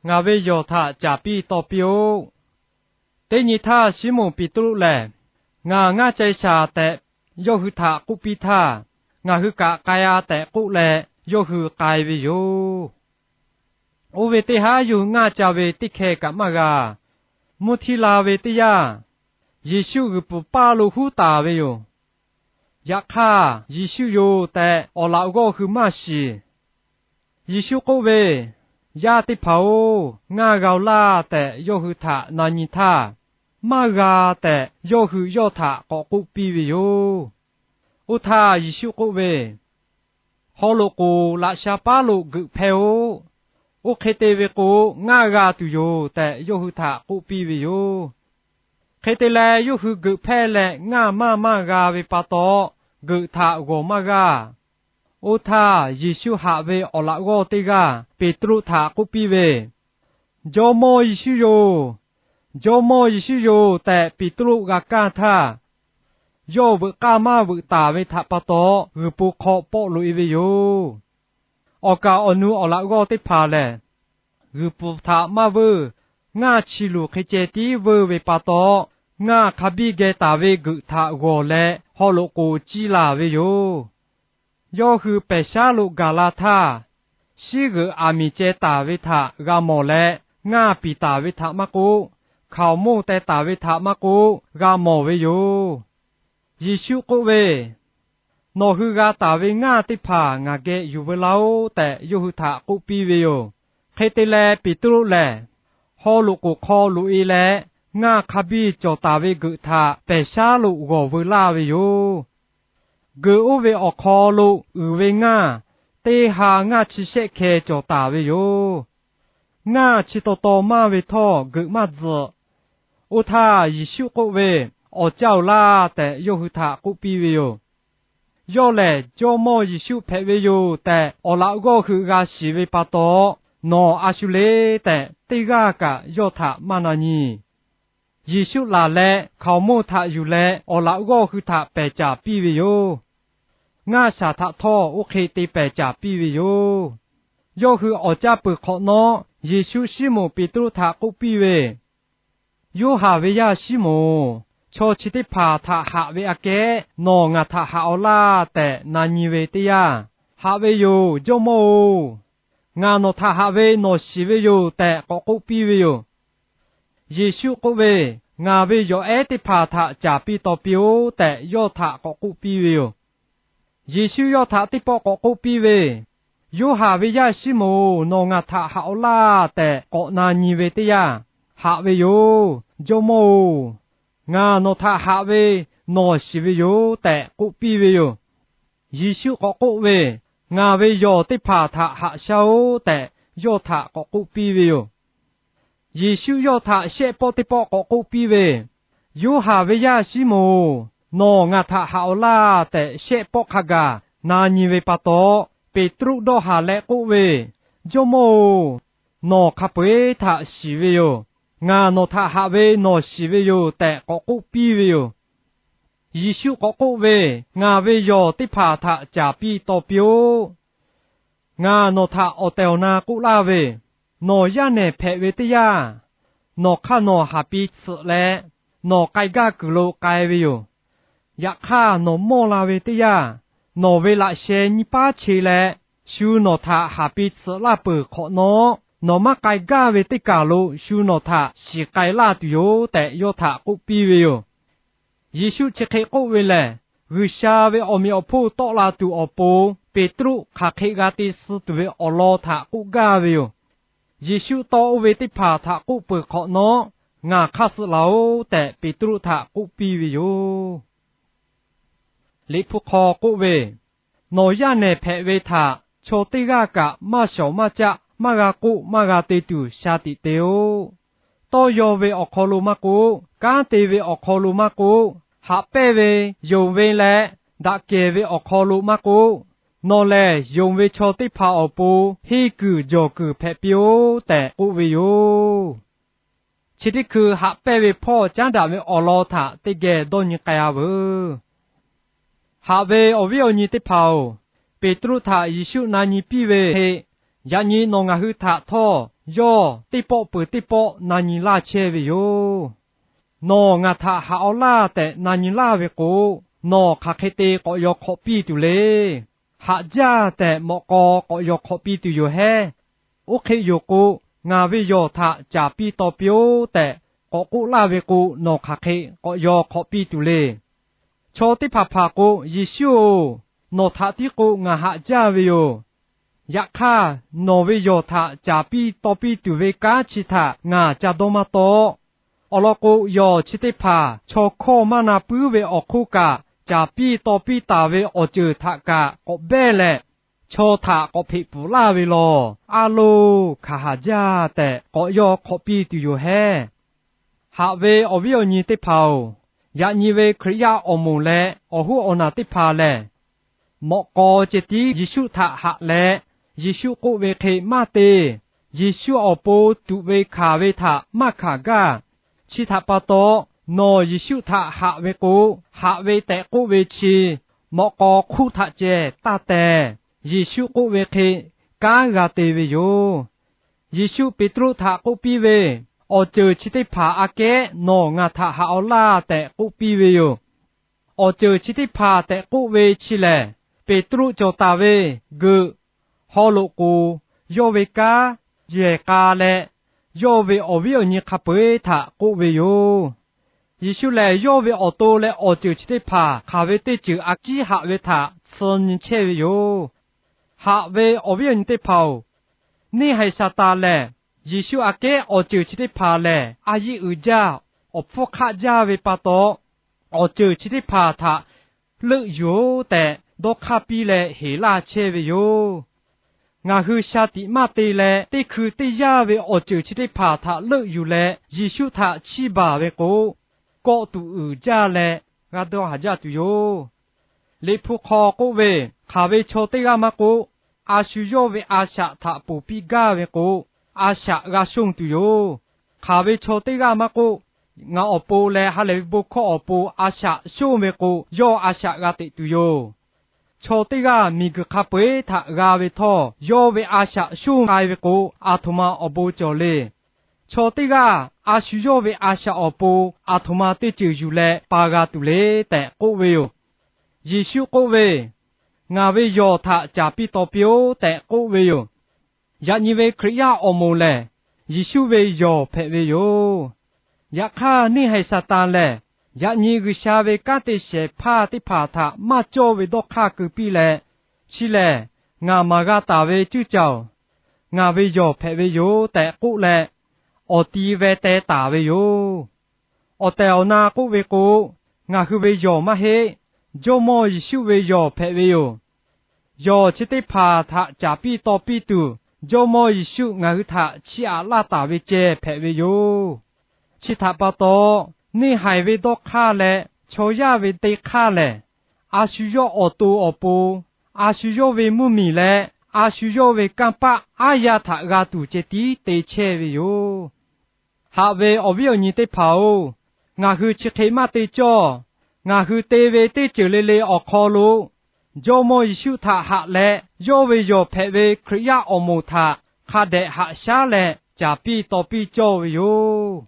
ngaˬ ve yawˬ htaꞈ caˍ piˇ taw piˇ-oˆ. Teˇ nyi htaˇ Siˉmonˍ Peˍtruˆ lehˬ, Ngaˬ ngaˇ ceh shaˍ tehꞈ yawˇ hui htaꞈ k'oˆ piˇ htaˇ, ngaˬ hui kaꞈ k'ai-a tehꞈ k'oˆ leh, yawˇ hui k'ai ve yoˬ. Oˇ ve teˇ haˉ yawˇ hui ngaˇ ca ve teˇ hkeh kaꞈ maˇ g'a. Mvuhˇ htiˇ la ve teˇ yanˇ, Yeˍsuˆ g'uiˬ pfuhˍ paˇ lo huˉ taˍ ve yoˬ. Yaꞈ hk'aˇ, Yeˍsuˆ yoˬ tehꞈ awˬ laꞈ g'awˇ hui maˇ shiˍ. Yeˍsuˆ k'oˆ ve, Yaˇ teˇ hpaˍ-oˬ, ngaˇ g'a-oˬ laˇ tehꞈ yawˇ hui htaꞈ na nyi htaˇ, Maˇ g'a tehꞈ yawˇ hui yawˇ htaꞈ k'awꞈ k'oˆ piˇ ve yoˬ. Oˇ htaˇ Yeˍsuˆ k'oˆ ve, Haw loꞈ k'oˍ laꞈ sha paˉ lo geuꞈ hpehˇ-oˆ. Oˇ hk'e te ve k'o, ngaˇ g'a tuˬ yoˬ tehꞈ yawˇ hui htaꞈ k'oˆ piˇ ve yoˬ. Hk'e te leh, yawˇ hui geuꞈ hpehˇ leh ngaˇ maˇ maˇ g'a ve pa taw, geuꞈ htaꞈ g'awˬ maˇ g'a. Oˇ htaˇ, Yeˍsuˆ haꞈ ve awˬ laꞈ g'awˇ teˇ g'aˇ Peˍtruˆ htaꞈ k'oˆ piˇ ve, Jawˇmawˇ Yeˍsuˆ yoˬ. Jawˇmawˇ Yeˍsuˆ yoˬ tehꞈ Peˍtruˆ g'a kaˇ htaˇ, yawˇ veuꞈ k'aˇ maˇ veuꞈ taˍ ve htaꞈ pa taw, g'uiˬ po hk'aw pawˆ loꞈ-e ve yoˬ. Awˬ kaˍ awˬ nu awˬ laꞈ g'awˇ teˇ hpaˍ lehˬ, g'uiˬ pfuhˍ htaꞈ maˇ veuˇ, ngaˇ chi luˬ hk'e ceh tiˉ veuˇ ve pa taw, ngaˇ hk'a biˇ geh taˍ ve geuꞈ htaꞈ g'awˬ leh haw loꞈ k'oˍ ciˇ laˬ ve yoˬ. Yawˇ hui pehˬ shaˉ lo gaˬ la htaˇ, shiˉ g'euꞈ aˬ miˍ ceh taˍ ve htaꞈ g'a mawˬ leh, ngaˇ piˍ taˍ ve htaꞈ maˇ k'oˆ, hkaoˍmonˇ teh taˍ ve htaꞈ maˇ k'oˆ, g'a mawˬ ve yoˬ. Yeˍsuˆ k'oˆ ve, Nawˬ hui g'a taˍ ve ngaˇ teˇ hpaˍ ngaˬ geh yuˬ veu laˇ-oˆ tehꞈ, yawˇ hui htaꞈ k'oˆ piˇ ve yoˬ. Hk'e te leh, Peˍtruˆ lehˬ haw loꞈ k'oˍ hk'aw loꞈ-e leh, ngaˇ hk'a biˇ cawˬ taˍ ve geuꞈ htaꞈ pehˬ shaˉ lo g'awˬ veu laˇ ve yoˬ. Geuꞈ oˇ ve awˬ hk'aw lo uiˍ ve ngaˇ teˇ ha ngaˇ chi shehˆ hkeh cawˬ taˍ ve yoˬ. Ngaˇ chi taw taw maˇ ve htawˇ, geuꞈ maˇ tzuhꞈ. Oˇ htaˇ Yeˍsuˆ k'oˆ ve, Awˬ caˇ-oˬ laˇ tehꞈ, yawˇ hui htaꞈ k'oˆ piˇ ve yoˬ. Yawˇ lehˬ Jawˇmawˇ Yeˍsuˆ hpehꞈ ve yoˬ tehꞈ, awˬ laꞈ g'awˇ hui g'a shiˍ ve pa taw, nawˬ a shu le tehꞈ teˇ g'aˇ kaꞈ yawˇ htaꞈ maˇ na nyi. Yeˍsuˆ laˬ leh hkaoˍmonˇ htaꞈ yuˬ leh awˬ laꞈ g'awˇ hui htaꞈ pehˬ caˍ piˇ ve yoˬ. Ngaˇ shaˍ htaꞈ htawˇ oˇ hk'e te pehˬ caˍ piˇ ve yoˬ. Yawˇ hui awˬ caˇ peuˬ hk'awꞈ nawˉ, Yeˍsuˆ Siˉmonˍ Peˍtruˆ htaꞈ k'oˆ piˇ ve, Yoˇhanˬ ve yaˇ Siˉmonˍ-oˬ, chaw chi teˇ hpaˍ htaꞈ haꞈ ve aꞈ kehˉ nawˬ ngaˬ htaꞈ haꞈ-aw laˇ tehꞈ na nyi ve teˇ yanˇ, Haꞈ ve yoˬ, Jawˇmawˇ-oˬ, ngaˬ nawˬ htaꞈ haꞈ ve nawˬ shiˍ ve yoˬ tehꞈ k'awꞈ k'oˆ piˇ ve yoˬ. Yeˍsuˆ k'oˆ ve, Ngaˬ ve yawˬ ehˉ teˇ hpaˍ htaꞈ caˍ piˇ taw piˇ-oˆ tehꞈ, yawˇ htaꞈ k'awꞈ k'oˆ piˇ ve yoˬ. Yeˍsuˆ yawˇ htaꞈ teˇ pawˆ k'awꞈ k'oˆ piˇ ve, Yoˇhanˬ ve yaˇ Siˉmonˍ-oˬ, nawˬ ngaˬ htaꞈ haꞈ-aw laˇ tehꞈ k'awꞈ na nyi ve teˇ yanˇ, Haꞈ ve yoˬ, Jawˇmawˇ-oˬ, ngaˬ nawˬ htaꞈ haꞈ ve nawˬ shiˍ ve yoˬ tehꞈ k'oˆ piˇ ve yoˬ. Yeˍsuˆ k'awꞈ k'oˆ ve, Ngaˬ ve yawˬ teˇ hpaˍ htaꞈ haꞈ shaˉ-oˆ tehꞈ, yawˇ htaꞈ k'awꞈ k'oˆ piˇ ve yoˬ. Yeˍsuˆ yawˇ htaꞈ shehˆ pawˆ teˇ pawˆ k'awꞈ k'oˆ piˇ ve, Yoˇhanˬ ve yaˇ Siˉmonˍ-oˬ, nawˬ ngaˬ htaꞈ haꞈ-aw laˇ tehꞈ shehˆ pawˆ hk'a gaˬ na nyi ve pa taw, Peˍtruˆ dawˇ haˍ leh k'oˆ ve, Jawˇmawˇ-oˬ, nawˬ hk'a peu-eˬ htaꞈ shiˍ ve yoˬ. Ngaˬ nawˬ htaꞈ haꞈ ve nawˬ shiˍ ve yoˬ tehꞈ k'awꞈ k'oˆ piˇ ve yoˬ. Yeˍsuˆ k'awꞈ k'oˆ ve, Ngaˬ ve yawˬ teˇ hpaˍ htaꞈ caˍ piˇ taw piˇ-oˆ. Ngaˬ nawˬ htaꞈ awˬ tehˬ awˬ na k'oˆ laˇ ve, nawˬ yaˇ nehˬ hpehꞈ ve teˇ yanˇ, nawˬ hk'aˇ nawˬ haˍ pi tsuhꞈ leh, nawˬ k'ai gaˇ kuiˬ lo k'ai ve yoˬ. Yaꞈ hk'aˇ, nawˬ mawˇ la ve teˇ yanˇ, nawˬ ve laꞈ sheh nyiˇ paˉ che leh, shu nawˬ htaꞈ haˍ pi tsuhꞈ laˇ peuˬ hk'awꞈ nawˉ, nawˬ maˇ k'ai gaˇ ve teˇ kaˬ lo shu nawˬ htaꞈ shiˍ k'ai laˇ tuˬ yoˬ tehꞈ, yawˇ htaꞈ k'oˆ piˇ ve yoˬ. Yeˍsuˆ chi hk'e k'oˆ ve lehˬ, G'uiˬsha ve awˬ meꞈ awˬ hponˇ tawˆ la tuˬ awˬ pon, Peˍtruˆ hk'aˬ hk'e g'a te suh tuˬ ve awˬ lawn htaꞈ k'oˆ gaˇ ve yoˬ. Yeˍsuˆ tawˇ oˇ ve teˇ hpaˍ htaꞈ k'oˆ peuˬ hk'awꞈ nawˉ, Ngaˬ hk'aˇ suh laˬ-oꞈ tehꞈ, Peˍtruˆ htaꞈ k'oˆ piˇ ve yoˬ. Liꞈ hpu hk'aw k'oˆ ve, Nawˬ yaˇ nehˬ hpehꞈ ve htaꞈ chaw teˇ g'aˇ kaꞈ maˇ shawˍ maˇ caˆ, maˇ g'a k'oˆ, maˇ g'a te tuˬ sha tiꞈ te-oˆ. Tawˇ yaw ve awˬ hk'aw lo maˇ k'oˆ, kanˉ te ve awˬ hk'aw lo maˇ k'oˆ, haꞈ pehnˇ ve, yonˍ ve leh daꞈ kehˬ ve awˬ hk'aw lo maˇ k'oˆ, nawˬ lehˬ yonˍ ve chaw teˇ hpaˍ awˬ pon henˇ kuiˬ jawˬ kuiˬ hpehꞈ piˇ-oˆ tehꞈ k'oˆ ve yoˬ. Chi teˇ hkui haꞈ pehnˇ ve hpawˇ caˉ daꞈ ve awˬ lawn htaꞈ teˇ geh dawˇ nyi k'ai-a veuˬ. Haꞈ ve awˬ viˉ awˬ nyi teˇ hpaˍ-oˬ, Peˍtruˆ htaꞈ Yeˍsuˆ na nyi piˇ ve hk'e, yaꞈ nyi nawˬ ngaˬ hui htaꞈ htawˇ yawˇ teˇ pawˆ peuˬ teˇ pawˆ na nyi laˇ chehˇ ve yoˬ. Nawˬ ngaˬ htaꞈ haꞈ-aw laˇ tehꞈ na nyi laˇ ve k'o, nawˬ hk'aˬ hk'e te k'awꞈ yaw hk'awꞈ piˇ tuˬ le. Haꞈ jaˇ tehꞈ mawꞈ k'aw k'awꞈ yaw hk'awꞈ piˇ tuˬ yoˬ hehˉ. Oˇ hk'e yoˬ k'o, ngaˬ ve yawˬ htaꞈ caˍ piˇ taw piˇ-oˆ tehꞈ k'awꞈ k'oˆ laˇ ve k'o, nawˬ hk'aˬ hk'e k'awꞈ yaw hk'awꞈ piˇ tuˬ le. Chaw teˇ hpaˍ hpaˍ k'o, Yeˍsuˆ-oˬ, nawˬ htaꞈ tiˉ k'o ngaˬ haꞈ jaˇ ve yoˬ. Yaꞈ hk'aˇ, nawˬ ve yawˬ htaꞈ caˍ piˇ taw piˇ tuˬ ve kanˉ chi htaꞈ ngaˬ ca dawˇ maˇ taw. Awˬ lawn k'o, yawˬ chi teˇ hpaˍ chaw hkawˇ maˇ na puiˉ ve awˬ hk'oˆ kaꞈ, caˍ piˇ taw piˇ taˍ ve awˬ ceuˬ htaꞈ kaꞈ k'awꞈ behˇ leh, chaw htaꞈ k'awꞈ hpeꞈ pfuhˍ laˇ ve lawˬ. A loˬ, hkanˍ haˍ jaˇ tehꞈ k'awꞈ yaw hk'awꞈ piˇ tuˬ yoˬ hehˉ. Haꞈ ve awˬ viˉ awˬ nyi teˇ hpaˍ-oˬ, yaꞈ nyi ve Hkriꞈ yaˇ awˬ moˍ leh awˬ hoˉ awˬ naˬ teˇ hpaˍ lehˬ, mawꞈ k'aw ceh tiˉ Yeˍsuˆ htaꞈ haꞈ leh, Yeˍsuˆ k'oˆ ve hk'e maˇ te. Yeˍsuˆ awˬ pon tuꞈ ve hkanˍ ve htaꞈ maˇ hkanˍ gaˇ. Chi htaꞈ pa taw, nawˬ Yeˍsuˆ htaꞈ haꞈ ve k'o, haꞈ ve tehꞈ k'oˆ ve chi mawꞈ k'aw hk'uˇ htaꞈ ceh taˇ teh. Yeˍsuˆ k'oˆ ve hk'e kanˉ g'a te ve yoˬ. Yeˍsuˆ Peˍtruˆ htaꞈ k'oˆ piˇ ve, Awˬ ceuˬ chi teˇ hpaˍ aꞈ kehˉ nawˬ ngaˬ htaꞈ haꞈ-aw laˇ tehꞈ k'oˆ piˇ ve yoˬ. Awˬ ceuˬ chi teˇ hpaˍ tehꞈ k'oˆ ve chi lehˬ, Peˍtruˆ cawˬ taˍ ve geuꞈ, haw loꞈ k'oˍ, yawˇ ve kanˉ, yehˬ k'a leh yawˇ ve awˬ viˉ awˬ nyi hk'a peu-eˬ htaꞈ k'oˆ ve yoˬ. Yeˍsuˆ lehˬ, yawˇ ve awˬ to leh awˬ ceuˬ chi teˇ hpaˍ hk'aˬ ve teˇ ceuˬ a ciˉ haꞈ ve htaꞈ suh nyi chehˇ ve yoˬ. Haꞈ ve awˬ viˉ awˬ nyi teˇ hpaˍ-oˬ, neˇ haiˬ Saˍtanˍ lehˬ, Yeˍsuˆ aꞈ kehˉ awˬ ceuˬ chi teˇ hpaˍ lehˬ a yiˆ uiˍ jaˇ, awˬ hpfuhˇ hk'aˆ jaˇ ve pa taw, awˬ ceuˬ chi teˇ hpaˍ htaꞈ leuˆ yuˬ-oˬ tehꞈ dawˇ hk'aˇ piˇ leh heˍ laˇ chehˇ ve yoˬ. Ngaˬ hui sha tiꞈ maˇ te leh teˇ hkui teˇ yanˇ ve awˬ ceuˬ chi teˇ hpaˍ htaꞈ leuˆ yuˬ leh Yeˍsuˆ htaꞈ chiˇ baˬ ve k'o, kawˆ tuˬ uiˍ jaˇ leh g'a dawˇ haˍ jaˇ tuˬ yoˬ. Liꞈ hpu hk'aw k'oˆ ve, Hk'aˬ ve chaw teˇ g'aˇ maˇ k'oˆ, a shu yawˇ ve a shaꞈ htaꞈ ponˬ piˇ gaˇ ve k'o, a shaꞈ g'a shonˇ tuˬ yoˬ. Hk'aˬ ve chaw teˇ g'aˇ maˇ k'oˆ, Ngaˬ awˬ pon leh ha lehˬ ve bon hkawˇ awˬ pon a shaꞈ shonˇ ve k'o, yawˇ a shaꞈ g'a teꞈ tuˬ yoˬ. Chaw teˇ g'aˇ miˬguiˬ hk'a peu-eˬ htaꞈ g'a ve htawˇ, yawˇ ve a shaꞈ shonˇ k'ai ve k'o, aˬ htoꞈ ma awˬ bon cawˬ le. Chaw teˇ g'aˇ a shu yawˇ ve a shaꞈ awˬ pon aˬ htoꞈ ma teˇ ceuˬ yuˬ leh pa g'a tuˬ le tehꞈ k'oˆ ve yoˬ. Yeˍsuˆ k'oˆ ve, Ngaˬ ve yawˬ htaꞈ caˍ piˇ taw piˇ-oˆ tehꞈ k'oˆ ve yoˬ. Yaꞈ nyi ve Hkriꞈ yaˇ awˬ moˍ lehˬ, Yeˍsuˆ ve yawˬ hpehꞈ ve yoˬ. Yaꞈ hk'aˇ, neˇ haiˬ Saˍtanˍ lehˬ, yaꞈ nyi G'uiˬsha ve kanˉ te shehˍ hpaˇ teˇ hpaˍ htaꞈ maˇ cawˇ ve dawˇ hk'aˇ keu piˇ leh, Chi lehˬ, ngaˬ maˍ g'a taˍ ve cuˇ caoˬ, ngaˬ ve yawˬ hpehꞈ ve yoˬ tehꞈ k'oˆ leh, awˬ ti ve teh taˍ ve yoˬ. Awˬ tehˬ awˬ na k'oˆ ve k'o, ngaˬ hui ve yawˬ maˇ heˆ, Jawˇmawˇ Yeˍsuˆ ve yawˬ hpehꞈ ve yoˬ. Yawˬ chi teˇ hpaˍ htaꞈ caˍ piˇ taw piˇ tuˬ, Jawˇmawˇ Yeˍsuˆ ngaˬ hui htaꞈ chiˇ aꞈ laˇ taˍ ve ceh hpehꞈ ve yoˬ. Chi htaꞈ pa taw, neˇ haiˬ ve dawˇ hk'aˇ leh chaw yaˇ ve te hk'aˇ lehˬ, a shu yawˇ awˬ to awˬ pon, a shu yawˇ ve mvuhˇmiˬ leh a shu yawˇ ve kanˇ paˆ aˉ yaˇ htaꞈ g'a tuˬ ceh tiˉ te chehˇ ve yoˬ. Haꞈ ve awˬ viˉ awˬ nyi teˇ hpaˍ-oˬ, ngaˬ hui chi hk'e maˇ te cawˇ. Ngaˬ hui te ve teˇ ceuˬ le le awˬ hk'aw lo, Jawˇmawˇ Yeˍsuˆ htaꞈ haꞈ leh yawˇ ve yawˬ hpehꞈ ve Hkriꞈ yaˇ awˬ moˍ htaꞈ hk'a dehꞈ haꞈ shaˉ leh caˍ piˇ taw piˇ cawˇ ve yoˬ.